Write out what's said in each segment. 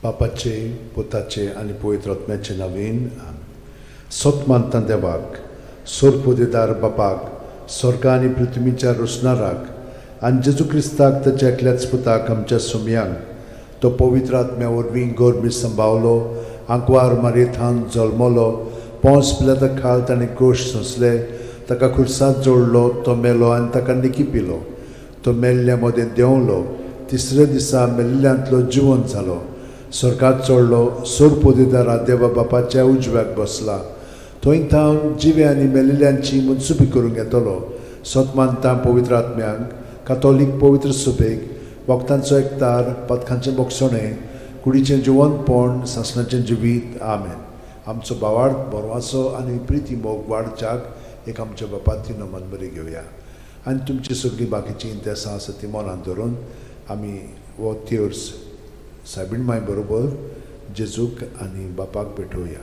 बापाचे, पुताचे आनी पवित्र आत्म्याचे नवीन. सत मानता देवाक, सोरपोदेदार बापाक, स्वर्गा आनी पृथ्वीच्या रोसणाराक, आनी जेजू क्रिस्ताक, ताच्या एकल्याच पुताक, आमच्या सुमयांक, तो पवित्र आत्म्या वरवीं गर्भी संभावलो, आंकवार मारयेथावन जल्मलो, पोंस पिलाता खाल ताणें कोश सोंसले, ताका खुर्सांत जोडलो, तो मेलो आनी ताका निकी पिलो, तो मेल्ल्या मदें देंवलो, तिसऱ्या दिसा मेल्ल्यांतलो जिवन जालो, स्वर्गात चडलो, सोरपोदेदारा देवा बापाच्या उजव्याक बसला, थंय थावन जिवे आनी मेलिल्ल्यांची मनसुबी करूंक येतलो. सत मानता पवित्र आत्म्यांक, कातोलीक पवित्र सुबेक, वखदांचो एकतार, पदकांचें बोगसणें, कुडीचें जिवनपण, सासणाचें जिवीत. आमेन. आमचो भावार्थ, बरवासो आनी प्रिती मोग वाडच्याक एक आमच्या बापाती नमन बरी घेवया आनी तुमची सगळीं बाकीचीं इंतेसां आसा ती मनांत धरून आमी हो तेर्स सायबीण माय बरोबर जेजूक आनी बापाक भेटोवया.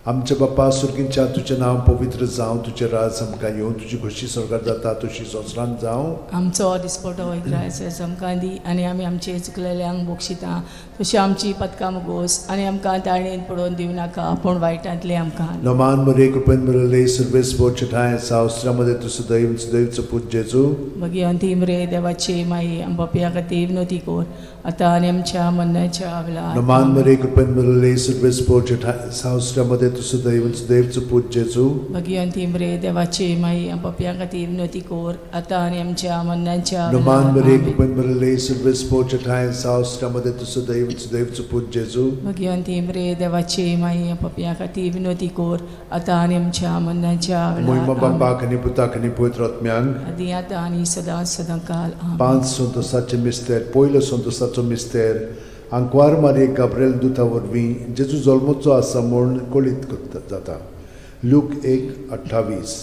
आमच्या बापा सुर्गींच्या, तुजें नांव पवित्र जावं, तुजें राज आमकां येवं, तुजी खोशी स्वर्गार जाता तशी संवसारांत जावं. आमचो दिसपटो ग्रास आमकां दी आनी आमी आमचे चुकलेल्यांक बक्षिता तशी आमची पदकां मुगोस आनी आमकां ताळणेन पडोवन दिवं नाका, पूण वायटांतलें आमकां. नमान मरे, कृपेन भरले, सर्वेस्पोर ठांय सावस्त्रामध्ये तूं सदैव सदैवचो पूत जेजू. भगिवंती मरे देवाची माई, आम पापया खातीर विनवती कर, आतां आनी आमच्या मरणाच्या वेळार. नमान मरे, कृपेन भरले, सर्वेस्पोर ठांय सावस्त्रामध्ये तूं सदैव सदैवचो पूत जेजू. भगिवंती मरे देवाची माई, आम पापया खातीर विनवती कर, आतां आनी आमच्या मरणाच्या नमान वेळार. मरे, आमेन. कृपेन भरले, सर्वेस्पोर ठांय सावस्त्रामध्ये तूं सदैव सदैवचो पूत जेजू. भगिवंती मरे देवाची माई, आम पापया खातीर विनवती कर, आतां आनी आमच्या मरणाच्या मोहिमा वेळार. आमेन. बापाक आनी पुताक आनी पवित्र आत्म्यांक. आदी आतां आनी सदां सदां काल. आमेन. पांच संतोसाचे मिस्तेर. पयलो संतोसाचो मिस्तेर, आंकवार मारयेक गाब्रेल दुता वरवीं जेजू जल्मचो आसा म्हूण कळीत करता जाता. लूक 1:28.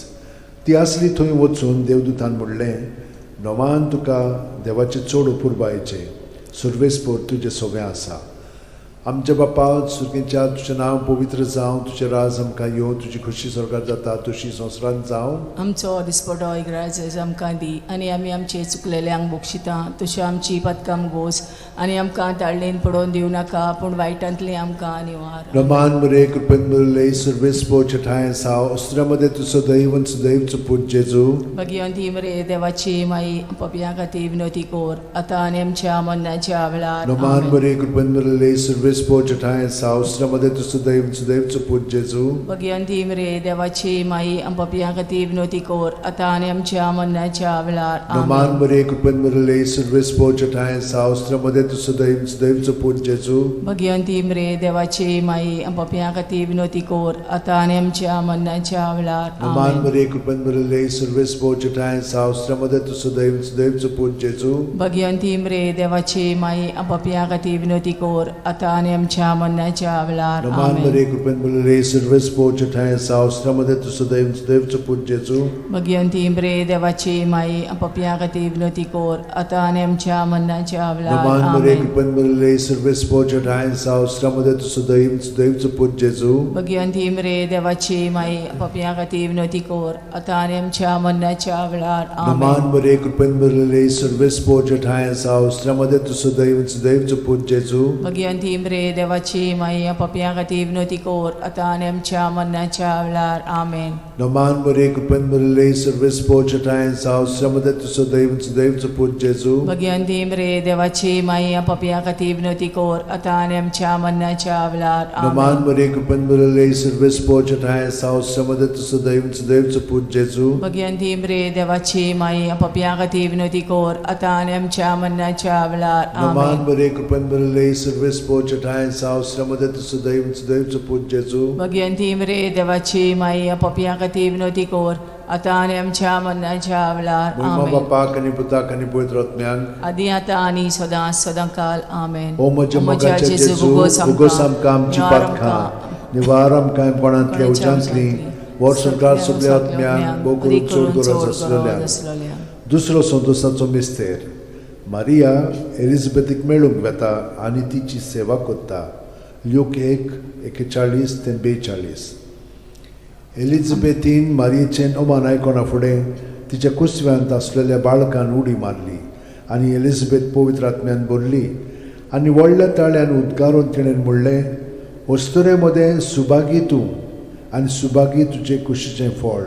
ती आसली थंय वचून देवदूतान म्हणलें, नवान तुका देवाचें चड अपुरबायेचें, सर्वेस्पोर तुजें सगळें आसा. आमच्या बापा सुर्गेच्या, तुजें नांव पवित्र जावं, तुजें राज आमकां येवं, तुजी खोशी स्वर्गार जाता तशी संवसारांत जावं. आमचो दिसपटो इग्राज आमकां दी आनी आमी आमचे चुकलेल्यांक बक्षिता तश्यो आमची पदकां गोस आनी आमकां ताळणेन पडोवन दिवं नाका, पूण वायटांतलें आमकां निवार. रमान मरे, कृपेन भरले, सर्वेस्पोर ठांय साव अस्त्रामध्ये तूं सदैव सदैवचो पूत जेजू. भगिवंती मरे देवाची माई, पपया खातीर विनवती कर, आतां आनी आमच्या मरणाच्या वेळार. रमान आमेन. मरे, कृपेन भरले, सर्वेस्पोर ठांय साव अस्त्रामध्ये तूं सदैव सदैवचो पूत जेजू. भगिवंती मरे देवाची माई, पपया खातीर विनवती कर, आतां आनी आमच्या मरणाच्या वेळार. रमान आमेन. मरे, कृपेन भरले, सर्वेस्पोर ठांय साव अस्त्रामध्ये तूं सदैव सदैवचो पूत जेजू. भगिवंती मरे देवाची माई, पपया खातीर विनवती कर, आतां आनी आमच्या मरणाच्या वेळार. रमान आमेन. मरे, कृपेन भरले, सर्वेस्पोर ठांय साव अस्त्रामध्ये तूं सदैव सदैवचो पूत जेजू. भगिवंती मरे देवाची माई, पपया खातीर विनवती कर, आतां आनी आमच्या मरणाच्या वेळार. रमान आमेन. मरे, कृपेन भरले, सर्वेस्पोर ठांय साव अस्त्रामध्ये तूं सदैव सदैवचो पूत जेजू. भगिवंती मरे देवाची माई, पपया खातीर विनवती कर, आतां आनी आमच्या मरणाच्या वेळार. रमान मरे, आमेन. कृपेन भरले, सर्वेस्पोर ठांय साव अस्त्रामध्ये तूं सदैव सदैवचो पूत जेजू. भगिवंती मरे देवाची माई, पपया खातीर विनवती कर, आतां आनी आमच्या मरणाच्या वेळार. रमान आमेन. मरे, कृपेन भरले, सर्वेस्पोर ठांय साव अस्त्रामध्ये तूं सदैव सदैवचो पूत जेजू. भगिवंती मरे देवाची माई, पपया खातीर विनवती कर, आतां आनी आमच्या मरणाच्या वेळार. आमेन. रमान मरे, कृपेन भरले, सर्वेस्पोर ठांय साव अस्त्रामध्ये तूं सदैव सदैवचो पूत जेजू. भगिवंती मरे देवाची माई, पपया खातीर विनवती कर, आतां आनी आमच्या मरणाच्या वेळार. रमान आमेन. मरे, कृपेन भरले, सर्वेस्पोर ठांय साव अस्त्रामध्ये तूं सदैव सदैवचो पूत जेजू. भगिवंती मरे देवाची माई, पपया खातीर विनवती कर, आतां आनी आमच्या मरणाच्या वेळार. रमान आमेन. मरे, कृपेन भरले, सर्वेस्पोर ठांय साव अस्त्रामध्ये तूं सदैव सदैवचो पूत जेजू. भगिवंती मरे देवाची माई, पपया खातीर विनवती कर, आतां आनी आमच्या मरणाच्या वेळार. मोहिमा आमेन. बापाक आनी पुताक आनी पवित्र आत्म्यांक. आदी आतां आनी सदां सदां काल. आमेन. ओ म्हज्या मोगाच्या जेजू, उगोस आमकां आमची पातकां, निवार आमकां कोणांतल्या उज्यांतली, वर्सभर सगल्या आत्म्यांक, भोव करून चड गरज आसलेल्या. दुसरो संतोसाचो मिस्तेर, मारिया एलिझाबेथीक मेळूंक वेता आनी तिची सेवा करता. ल्यूक 1:41 ते 42. एलिझाबेथीन मारियेचें अमान आयकना फुडें तिच्या कुसव्यांत आसलेल्या बाळकान उडी मारली आनी एलिझाबेथ पवित्र आत्म्यान भरली. आनी व्हडल्या ताळ्यान उद्गारून तिणें म्हणलें, अस्तुरे मदें सुभागी तूं आनी सुभागी तुजे कुशीचें फळ.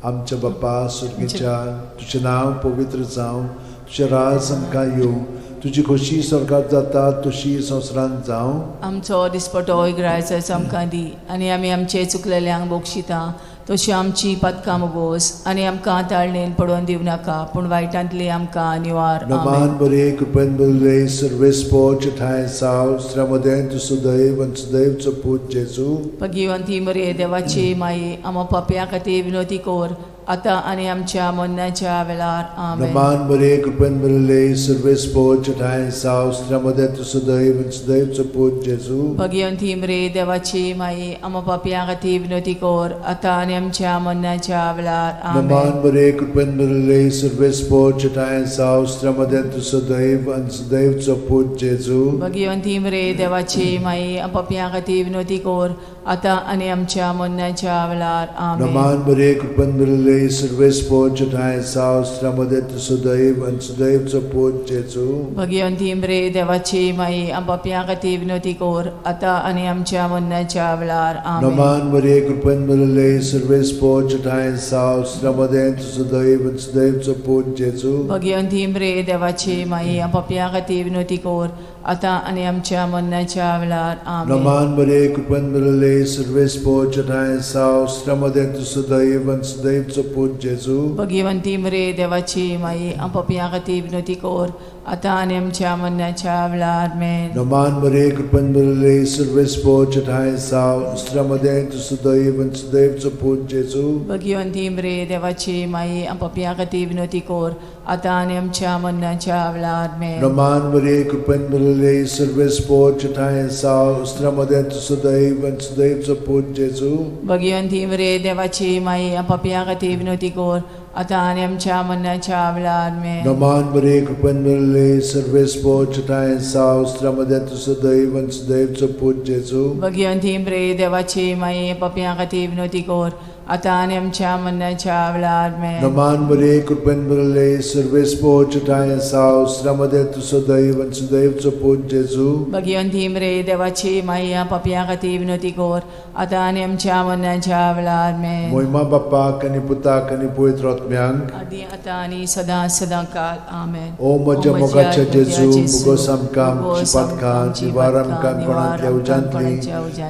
आमच्या बापा सुर्गीच्या, तुजें नांव पवित्र जावं, तुजें राज आमकां येवं, तुजी खोशी स्वर्गात जाता तशी संवसारांत जावं. आमचो दिसपटो इग्रायच आमकां दी आनी आमी आमचे चुकलेल्यांक बक्षिता तशी आमची पातकां मोगोस आनी आमकां ताळणेन पडोवन दिवं नाका पूण वायटांतली आमकां निवार. आमेन. नमान बरे कृपेन बरले सर्वेस्पोच ठांय साव श्रमदें तूं सुदैव आनी सुदैवचो पूत जेजू. भगिवंती मरे देवाची माई, आमा पापया खातीर विनोती कर आतां आनी आमच्या मरणाच्या वेळार. आमेन. नमान बरे कृपेन बरले सर्वेस्पोच ठांय साव श्रमदें तूं सुदैव आनी सुदैवचो पूत जेजू. भगिवंती मरे देवाची माई, आमा पापया खातीर विनोती कर आतां आनी आमच्या मरणाच्या वेळार. आमेन. नमान बरे कृपेन बरले सर्वेस्पोच ठांय साव श्रमदें तूं सुदैव आनी सुदैवचो पूत जेजू. भगिवंती मरे देवाची माई, पापया खातीर विनोती कर आतां आनी आमच्या मरणाच्या वेळार. आमेन. नमान बरे कृपेन बरले सर्वेस्पोच ठांय साव श्रमदें तूं सुदैव आनी सुदैवचो पूत जेजू. भगिवंती मरे देवाची माई, पापया खातीर विनोती कर आतां आनी आमच्या मरणाच्या वेळार. आमेन. नमान मरिये कृपेन भरिल्ले सर्वेस्पोच ठांय साव श्रमदें तुजो दैव आनी सुदैवचो पूत जेजू. भगिवंती मरे देवाची माई, पापया खातीर विनोती कर आतां आनी आमच्या मरणाच्या वेळार. आमेन. नमान मरिये कृपेन भरिल्ले सर्वेस्पोच ठांय साव श्रमदें तुजो दैव आनी सुदैवचो पूत जेजू. भगिवंती मरे देवाची माई, पापया खातीर विनोती कर आतां आनी आमच्या मरणाच्या वेळार. आमेन. नमान मरिये कृपेन भरिल्ले सर्वेस्पोच ठांय साव श्रमदें तुजो दैव आनी सुदैवचो पूत जेजू. भगिवंती मरे देवाची माई, पापया खातीर विनोती कर आतां आनी आमच्या मरणाच्या वेळार. आमेन. नमान मरिये कृपेन भरिल्ले सर्वेस्पोच ठांय साव श्रमदें तुजो दैव आनी सुदैवचो पूत जेजू. भगिवंती मरे देवाची माई, पापया खातीर विनोती कर आतां आनी आमच्या मरणाच्या वेळार. आमेन. नमान मरिये कृपेन भरिल्ले सर्वेस्पोच ठांय साव श्रमदें तुजो दैव आनी सुदैवचो पूत जेजू. भगिवंती मरे देवाची माई, पापया खातीर विनोती कर आतां आनी आमच्या मरणाच्या वेळार. आमेन. नमान मरिये कृपेन भरिल्ले सर्वेस्पोच ठांय साव श्रमदें तुजो दैव आनी सुदैवचो पूत जेजू. भगिवंती मरे देवाची माई, पापया खातीर विनोती कर आतां आनी आमच्या मरणाच्या वेळार. आमेन. मोहिमा बाप्पाक आनी पुताक आनी पवित्र आत्म्यांक, आदी आतां आनी सदां सदां काल. आमेन. ओ म्हज्या मोगाच्या जेजू, मुगोस आमकां आमची पातकां निवार आमकां कोणांतल्या उज्यांतली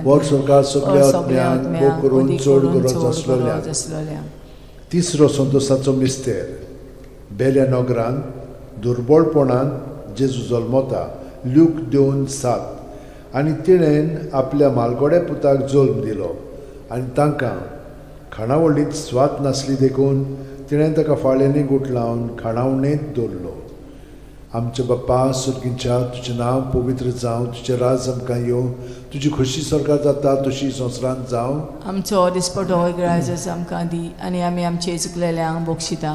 वर सरकार सगल्या आत्म्यांक भोग करून चड गरज आसलेल्या. तिसरो संतोसाचो मिस्तेर. बेल्या नगरांत दुर्बळपणान जेजू जल्मता. ल्यूक 2:7. आनी तिणेन आपल्या मालगोड्या पुताक जल्म दिलो आनी तांकां खाणावळींत स्वाद नासली देखून तिणें ताका फाळ्यांनी गुठलावन खाणावणेंत दवरलो. आमच्या बाप्पा सुर्गींच्या, तुजें नांव पवित्र जावं, तुजें राज आमकां येवं, तुजी खोशी स्वर्गात जाता तशी संवसारांत जावं. आमचो दिसपटो इग्रायजस आमकां दी आनी आमी आमचे चुकलेल्यांक बक्षिता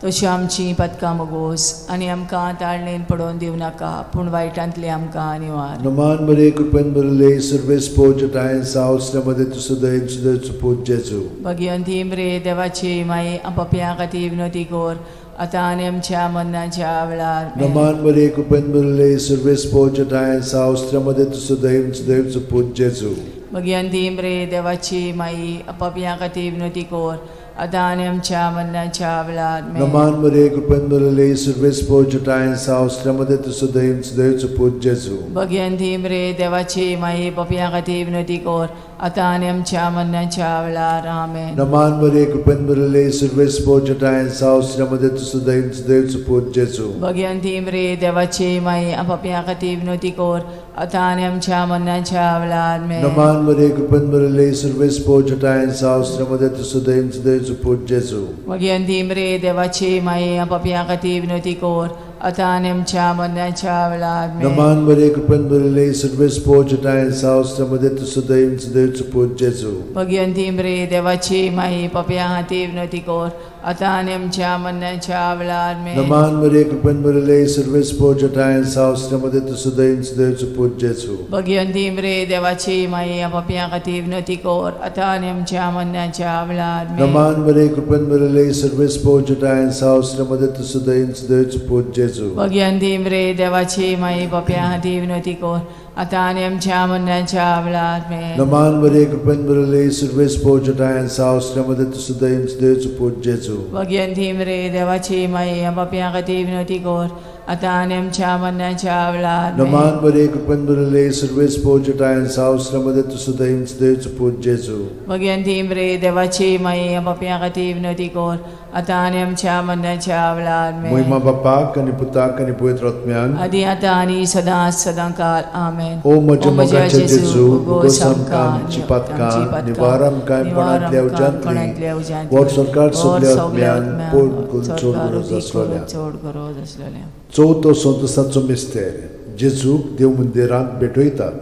तशी आमची पातकां मोगोस आनी आमकां ताळणेन पडोवन दिवं नाका पूण वायटांतली आमकां निवार. नमान मरे कृपेन भरिल्ले सर्वेस्पोज ठांय साव मध्ये तूं सदैव सदैव पूत जेजू. भगिवंती मरे देवाची माई, पापयां खातीर विनोती कर आतां आनी आमच्या मरणाच्या वेळार. आमेन. नमान मरे कृपेन भरिल्ले सर्वेस्पोज ठांय साव मध्ये तूं सदैव सदैव पूत जेजू. भगिवंती मरे देवाची माई, पापयां खातीर विनोती कर आतां आनी आमच्या मरणाच्या वेळार. आमेन. नमान मरे कृपेन भरिल्ले सर्वेस्पोज ठांय साव मध्ये तूं सदैव सदैव पूत जेजू. भगिवंती मरे देवाची माई, पापयां खातीर विनोती कर आतां आनी आमच्या मरणाच्या वेळार. आमेन. नमान मरे कृपेन भरिल्ले सर्वेस्पोज ठांय साव मध्ये तूं सदैव सदैव पूत जेजू. भगिवंती मरे देवाची माई, पापयां खातीर विनोती कर आतां आनी आमच्या मरणाच्या वेळार. आमेन. नमान मरे कृपेन भरिल्ले सर्वेस्पोज ठांय साव मध्ये तूं सदैव सदैव पूत जेजू. भगिवंती मरे देवाची माई, पापयां खातीर विनोती कर आतां आनी आमच्या मरणाच्या वेळार. आमेन. नमान मरे कृपेन भरिल्ले सर्वेस्पोज ठांय साव मध्ये तूं सदैव सदैव पूत जेजू. भगिवंती मरे देवाची माई, पापयां खातीर विनोती कर आतां आनी आमच्या मरणाच्या वेळार आमेन. नमान मरिये, कृपेन भरिल्ले, सर्वेस्पोर जटायन साव, श्रीमते तुसुदयन सुदैवचो पूत जेजू. भगिवंती मरे देवाची माई, पापयां खातीर विनवती कर आतां आनी आमच्या मरणाच्या वेळार आमेन. नमान मरिये, कृपेन भरिल्ले, सर्वेस्पोर जटायन साव, श्रीमते तुसुदयन सुदैवचो पूत जेजू. भगिवंती मरे देवाची माई, पापयां खातीर विनवती कर आतां आनी आमच्या मरणाच्या वेळार आमेन. नमान मरिये, कृपेन भरिल्ले, सर्वेस्पोर जटायन साव, श्रीमते तुसुदयन सुदैवचो पूत जेजू. भगिवंती मरे देवाची माई, पापयां खातीर विनवती कर आतां आनी आमच्या मरणाच्या वेळार आमेन. नमान मरिये, कृपेन भरिल्ले, सर्वेस्पोर जटायन साव, श्रीमते तुसुदयन सुदैवचो पूत जेजू. भगिवंती मरे देवाची माई, पापयां खातीर विनवती कर आतां आनी आमच्या मरणाच्या वेळार आमेन. मोहिमा बापाक आनी पुताक आनी पवित्र आत्म्यान, आदी आतां आनी सदां सदां काल आमेन. ओ म्हज्या मोगाचे जेजू, उगोस आमकां आमची पातकां, निवार आमकां कोणांतल्या उज्यांतली, वर सरकार सगल्या आत्म्यान पोट करून चड गरज आसलेल्या. चड गरज आसलेल्या. चवथो संतोसाचो मिस्तेर, जेजूक देव मंदिरांत भेटयतात.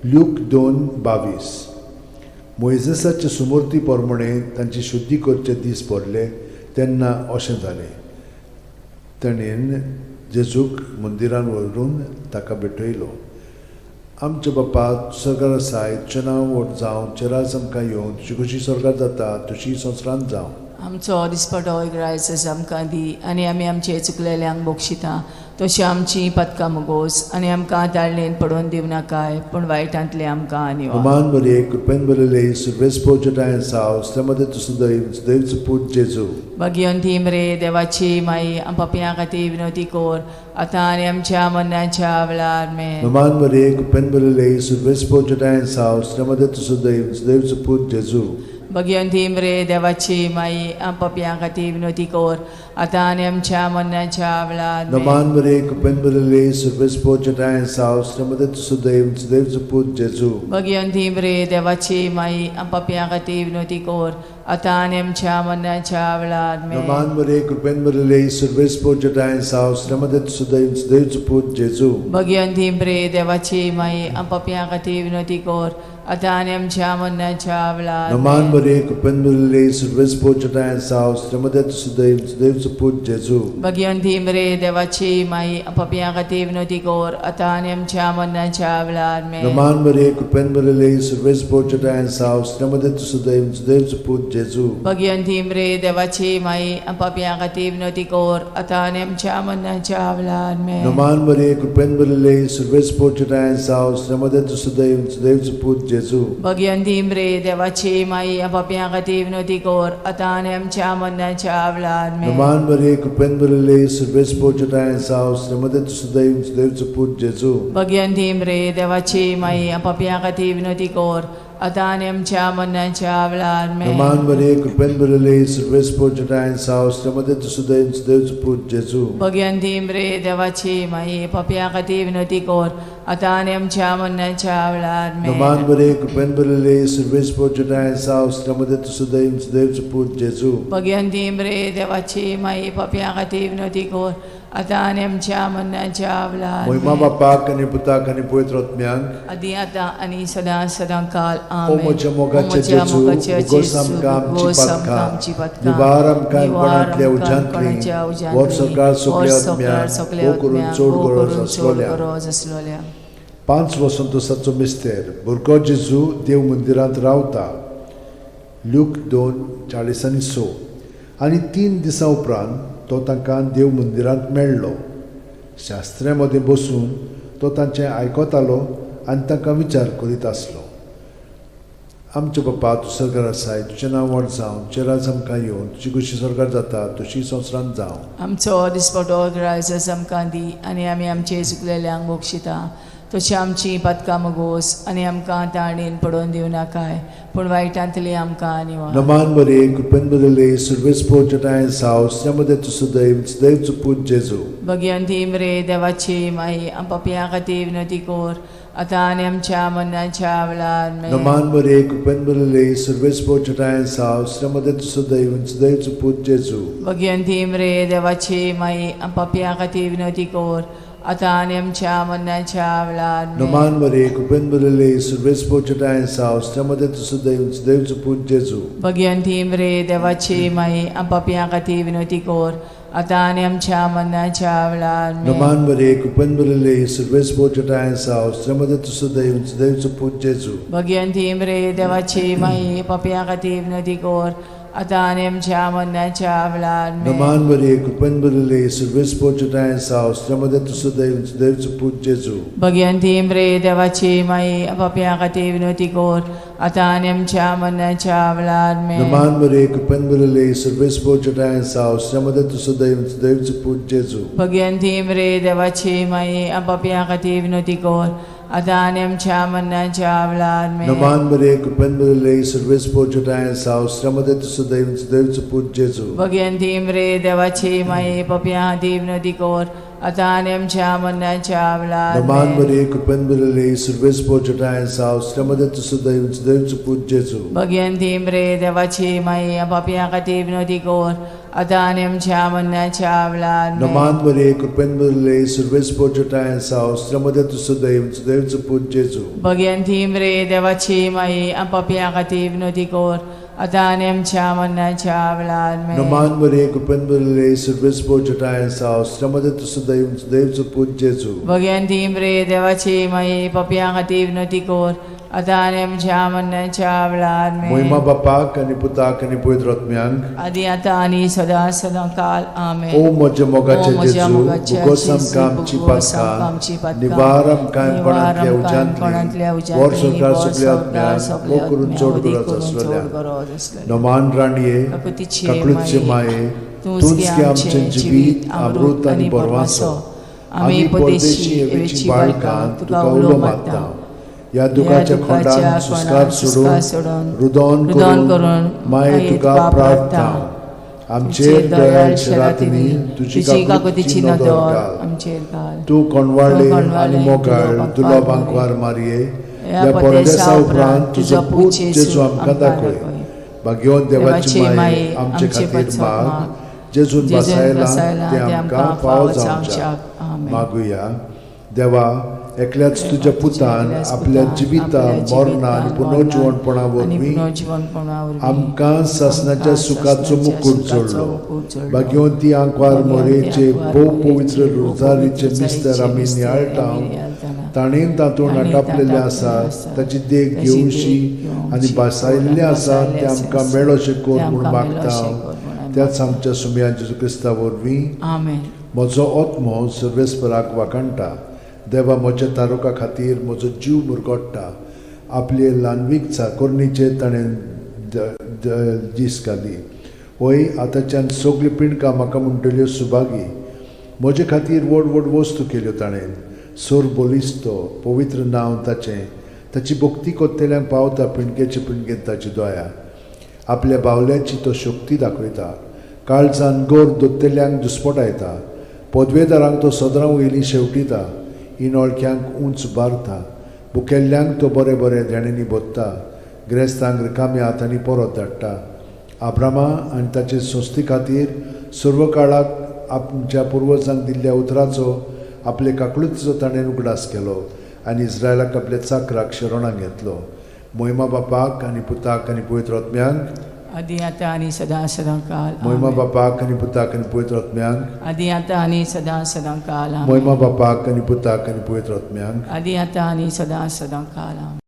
ल्यूक 2:22. मोयजेसाचे सुमूर्ती प्रमाणे तांची शुद्धी करचे दीस पडले तेन्ना अशें जालें, ताणें जेजूक मंदिरान व्हरून ताका भेटयलो. आमच्या बापा सरकार आसाय, तुजें नांव व्हड जावं, तुजें राज आमकां येवं, तुजी कशी सरकार जाता तशी संवसारांत जावं. आमचो दिसपटो इग्रायस आमकां दी आनी आमी आमचे चुकलेल्यांक बक्षिता तशी आमची पदकां मुगोस आनी आमकां ताळणेन पडोवन दिवं नाकाय, पूण वायटांतले आमकां निवार. नमान मरिये, कृपेन भरिल्ले, सर्वेस्पोर जटायन साव, श्रीमते तुसुदैव सुदैवचो पूत जेजू. भगिवंती मरे देवाची माई, पापयां खातीर विनवती कर आतां आनी आमच्या मरणाच्या वेळार आमेन. नमान मरिये, कृपेन भरिल्ले, सर्वेस्पोर जटायन साव, श्रीमते तुसुदैव सुदैवचो पूत जेजू. भगिवंती मरे देवाची माई, पापयां खातीर विनवती कर आतां आनी आमच्या मरणाच्या वेळार आमेन. नमान मरिये, कृपेन भरिल्ले, सर्वेस्पोर जटायन साव, श्रीमते तुसुदैव सुदैवचो पूत जेजू. भगिवंती मरे देवाची माई, पापयां खातीर विनवती कर आतां आनी आमच्या मरणाच्या वेळार आमेन. नमान मरिये, कृपेन भरिल्ले, सर्वेस्पोर जटायन साव, श्रीमते तुसुदैव सुदैवचो पूत जेजू. भगिवंती मरे देवाची माई, पापयां खातीर विनवती कर आतां आनी आमच्या मरणाच्या वेळार नमान आमेन. मरिये, कृपेन भरिल्ले, सर्वेस्पोर जटायन साव, श्रीमते तुसुदैव सुदैवचो पूत जेजू. भगिवंती मरे देवाची माई, पापयां खातीर विनवती कर आतां आनी आमच्या मरणाच्या वेळार आमेन. नमान मरिये, कृपेन भरिल्ले, सर्वेस्पोर जटायन साव, श्रीमते तुसुदैव सुदैवचो पूत जेजू. भगिवंती मरे देवाची माई, पापयां खातीर विनवती कर आतां आनी आमच्या मरणाच्या वेळार आमेन. नमान मरिये, कृपेन भरिल्ले, सर्वेस्पोर जटायन साव, श्रीमते तुसुदैव सुदैवचो पूत जेजू. भगिवंती मरे देवाची माई, पापयां खातीर विनवती कर आतां आनी आमच्या मरणाच्या वेळार आमेन. नमान मरिये, कृपेन भरिल्ले, सर्वेस्पोर जटायन साव, श्रीमते तुसुदैव सुदैवचो पूत जेजू. भगिवंती मरे देवाची माई, पापयां खातीर विनवती कर आतां आनी आमच्या मरणाच्या वेळार आमेन. नमान मरिये, कृपेन भरिल्ले, सर्वेस्पोर जटायन साव, श्रीमते तुसुदैव सुदैवचो पूत जेजू. भगिवंती मरे देवाची माई, पापयां खातीर विनवती कर आतां आनी आमच्या मरणाच्या वेळार आमेन. नमान मरिये, कृपेन भरिल्ले, सर्वेस्पोर जटायन साव, श्रीमते तुसुदैव सुदैवचो पूत जेजू. भगिवंती मरे देवाची माई, पापयां खातीर विनवती कर आतां आनी आमच्या मरणाच्या वेळार मोहिमा आमेन. बापाक आनी पुताक आनी पवित्र आत्म्याक, आदी आतां आनी सदां सदां काल ओ आमेन. म्हज्या मोगाचे ओ म्हज्या जेजू, मोगाचे उगोस जेजू, आमकां आमची उगोस आमकां पातकां, आमची पातकां, निवार आमकां निवार कोणांतल्या आमकां उज्यांतली, कोणाच्या उज्यांतली, वर सरकार वर सगल्या सरकार आत्म्याक, सगल्या भोव करून आत्म्याक, चड भोव गरज करून चड आसलोल्या. गरज आसलोल्या. 5 वसंतोसाचो मिस्तेर, भुरगो जेजू देव मंदिरांत रावता. ल्यूक 2:46. आनी 3 दिसां उपरांत तो तांकां देव मंदिरांत मेळ्ळो. शास्त्र्यां मदें बसून तो तांचें आयकतालो आनी तांकां विचार करीत आसलो. आमच्या बापा, तूं सरकार आसाय, तुजें नांव व्हड जावं, तुजें राज आमकां येवं, तुजी कशी सरकार जाता तशी संवसारांत जावं. आमचो दिसपटो ग्रायस आमकां दी आनी आमी आमचे चुकलेल्यांक बक्षिता तशी आमची पातकां मुगोस आनी आमकां ताणेन पडोवन दिवं नाकाय, पूण वायटांतली आमकां निवार. नमान मरिये, कृपेन भरिल्ले, सर्वेस्पोर जटायन साव, श्रीमते तुसुदैव सुदैवचो पूत जेजू. भगिवंती मरे देवाची माई, पापयां खातीर विनवती कर आतां आनी आमच्या मरणाच्या वेळार आमेन. नमान मरिये, कृपेन भरिल्ले, सर्वेस्पोर जटायन साव, श्रीमते तुसुदैव सुदैवचो पूत जेजू. भगिवंती मरे देवाची माई, पापयां खातीर विनवती कर आतां आनी आमच्या मरणाच्या वेळार आमेन. नमान मरे कृपेन भरिल्ले सर्वेस्पर तुजोठांय आसा स्त्रियां मदें तूं सुदैव देवचो पूत जेजू. भगिवंती मरे देवाची माई, आम पापयां खातीर विनवती कर, आतां आनी आमच्या मरणाच्या वेळार आमेन. नमान मरे कृपेन भरिल्ले सर्वेस्पर तुजोठांय आसा स्त्रियां मदें तूं सुदैव देवचो पूत जेजू. भगिवंती मरे देवाची माई, पापयां खातीर विनवती कर, आतां आनी आमच्या मरणाच्या वेळार आमेन. नमान मरे कृपेन भरिल्ले सर्वेस्पर तुजोठांय आसा स्त्रियां मदें तूं सुदैव देवचो पूत जेजू. भगिवंती मरे देवाची माई, पापयां खातीर विनवती कर, आतां आनी आमच्या मरणाच्या वेळार आमेन. नमान मरे कृपेन भरिल्ले सर्वेस्पर तुजोठांय आसा स्त्रियां मदें तूं सुदैव देवचो पूत जेजू. भगिवंती मरे देवाची माई, पापयां खातीर विनवती कर, आतां आनी आमच्या मरणाच्या वेळार आमेन. नमान मरे कृपेन भरिल्ले सर्वेस्पर तुजोठांय आसा स्त्रियां मदें तूं सुदैव देवचो पूत जेजू. भगिवंती मरे देवाची माई, पापयां खातीर विनवती कर, आतां आनी आमच्या मरणाच्या वेळार नमान आमेन. मरे कृपेन भरिल्ले सर्वेस्पर तुजोठांय आसा स्त्रियां मदें तूं सुदैव देवचो पूत जेजू. भगिवंती मरे देवाची माई, पापयां खातीर विनवती कर, आतां आनी आमच्या मरणाच्या वेळार आमेन. नमान मरे कृपेन भरिल्ले सर्वेस्पर तुजोठांय आसा स्त्रियां मदें तूं सुदैव देवचो पूत जेजू. भगिवंती मरे देवाची माई, पापयां खातीर विनवती कर, आतां आनी आमच्या मरणाच्या वेळार आमेन. नमान मरे कृपेन भरिल्ले सर्वेस्पर तुजोठांय आसा स्त्रियां मदें तूं सुदैव देवचो पूत जेजू. भगिवंती मरे देवाची माई, पापयां खातीर विनवती कर, आतां आनी आमच्या मरणाच्या वेळार आमेन. मोहिमा बापाक आनी पुताक आनी पवित्र आत्म्यांक, आदी आतां आनी सदां सदां काल आमेन. ओ म्हज्या ओ मोगाचे म्हज्या जेजू, मोगाच्या भुगोस जेजू, आमकां आमची भुगोस आमकां आमची पातकां, पातकां, निवार आमकां कोणांतल्या निवार आमकां कोणांतल्या उज्यांतली, वर उज्यांतली, संवसार वर सगल्या संवसार आत्म्यांक, सगल्या मोग करून आत्म्यांक, चड वदी गरज करून चड आसलेल्या. गरज आसलेल्या. नमान राणये, काकुतीचे काकळूतचे माये, माये, तूंच तूंच गे गे आमचें आमचें जिवीत, अमृत आनी बरवासो. आमी परदेशी एवेची बाळकां तुका उलो मारता. ह्या दुखाच्या खोंडान सुस्कार सोडून, रुदोन रुदोन करून करून माये तुका प्रार्थना. आमचेर दयाळ शेरातिनी तुजी काकुतीची नदर घाल. आमचेर घाल. तूं कोणवाळे तूं कोणवाळे आनी मोगाळ दुलो दुलो बांकवार बांकवार मारये, ह्या ह्या परदेसा परदेसा उपरांत उपरांत तुजो तुजो पूत पूत जेजू जेजू आमकां आमकां दाखय. दाखय. भाग्यवंत देवाची देवाची माये, माये, आमचे आमचे खातीर पासत माग, माग. जेजून जेजून बसायला बसायला ते आमकां फावो जावच्याक. आमेन. मागुया. देवा, एकल्याच तुज्या पुतान एकल्याच आपल्या पुतान जिविता आपल्या मरणा आनी जिवितान, पुनर्जिवणपणा आनी वरवीं पुनर्जिवणपणा वरवीं आमकां सासणाच्या आमकां सुखाचो सासणाच्या मुकूट सुखाचो जोडलो. मुकूट जोडलो. भाग्यवंती आंकवार भाग्यवंती मोरेचे आंकवार भोव मोरेचे पवित्र भोव रोजारीचे पवित्र मिस्तर रोजारीचे आमी मिस्तर नियाळटा, आमी नियाळटाना, ताणें तातूंत ताणें आटापलेलें तातूंत आसा आसा, ताची देख ताची देख घेवशी आनी घेवची, बसायल्लें आसा बसायल्लें तें आमकां आसा, मेळोशें कर तें म्हूण आमकां मागता. मेळोशें कर म्हूण आमी त्याच आमच्या सुमया जेजू क्रिस्ता वरवीं. आमेन. म्हजो आत्मो सर्वेस्पराक वाखाणटा, देवा म्हज्या तारुका खातीर म्हजो जीव मुरगोट्टा. आपले ल्हानवीक चाकोरणीचेर ताणें दीस घाली. वय आतांच्यान सगळीं पिंडकां म्हाका म्हणटल्यो सुभागी. म्हजे खातीर व्हड व्हड वस्तू केल्यो ताणें. सोर बलिस्तो पवित्र नांव ताचें, ताची भक्ती कोत्तेल्यांक पावता पिंडकेचे पिंडकेन ताची दया. आपल्या बावल्याची तो शक्ती दाखयता, काळजान गोर दोत्तेल्यांक दुस्पटायता. पदवेदारांक तो सदरां वयली शेवटिता, इनोळख्यांक उंच बारता. बुकेल्ल्यांक तो बरें बरें देण्यांनी भोत्ता, ग्रेस्तांक रिकाम्या हातांनी परत धाडटा. आब्रामा आनी ताचे संस्थे खातीर सर्व काळाक आमच्या पुर्वजांक दिल्ल्या उतराचो आपले काकळुतीचो ताणें उगडास केलो आनी इस्रायलाक आपल्या चाकराक शरणाक घेतलो. मोहिमा बापाक आनी पुताक आनी पवित्र आत्म्यांक, आदी आतां आनी सदां सदां काल मोहिमा आमेन. बापाक आनी पुताक आनी पवित्र आत्म्यांक, आदी आतां आनी सदां सदां काल आमेन. मोहिमा बापाक आनी पुताक आनी पवित्र आत्म्यांक. आदी आतां आनी सदां सदां काल आमेन.